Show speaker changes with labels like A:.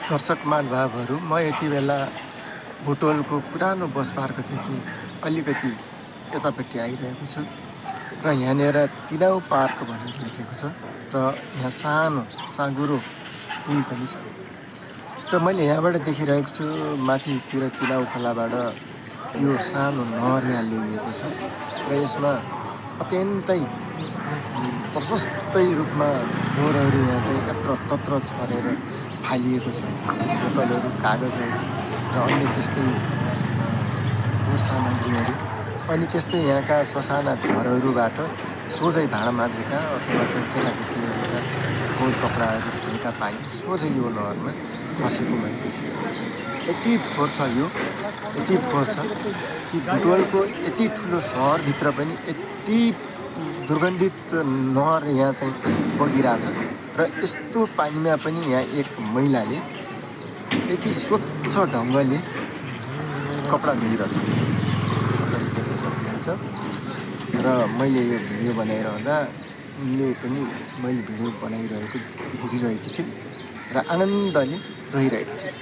A: दर्शक महानुभावहरू, म यति बेला बुटवलको पुरानो बस पार्कदेखि अलिकति यतापट्टि आइरहेको छु र यहाँनिर तिलाउ पार्क भनेर लेखेको छ र यहाँ सानो साँगुरो पुल पनि छ र मैले यहाँबाट देखिरहेको छु माथितिर तिलाउ खोलाबाट यो सानो नहर यहाँ ल्याइएको छ र यसमा अत्यन्तै प्रशस्तै रूपमा मोरहरू यहाँ चाहिँ यत्र तत्र छरेर फालिएको छ। बोतलहरू, कागजहरू र अन्य त्यस्तै फोहोर सामग्रीहरू, अनि त्यस्तै यहाँका ससाना घरहरूबाट सोझै भाँडा माझेका अथवा चाहिँ केटाकेटीहरूका फोहोर कपडाहरू धोएका पानी सोझै यो नहरमा खसेको मैले देखिरहेको छु। यति फोहोर छ यो, यति फोहोर छ कि बुटवलको यति ठुलो सहरभित्र पनि यति दुर्गन्धित नहर यहाँ चाहिँ बगिरहेछ र यस्तो पानीमा पनि यहाँ एक महिलाले यति स्वच्छ ढङ्गले कपडा धोइरहेको छ र मैले यो भिडियो बनाइरहँदा उनले पनि मैले भिडियो बनाइरहेको हेरिरहेकी छिन् र आनन्दले धोइरहेकी छिन्।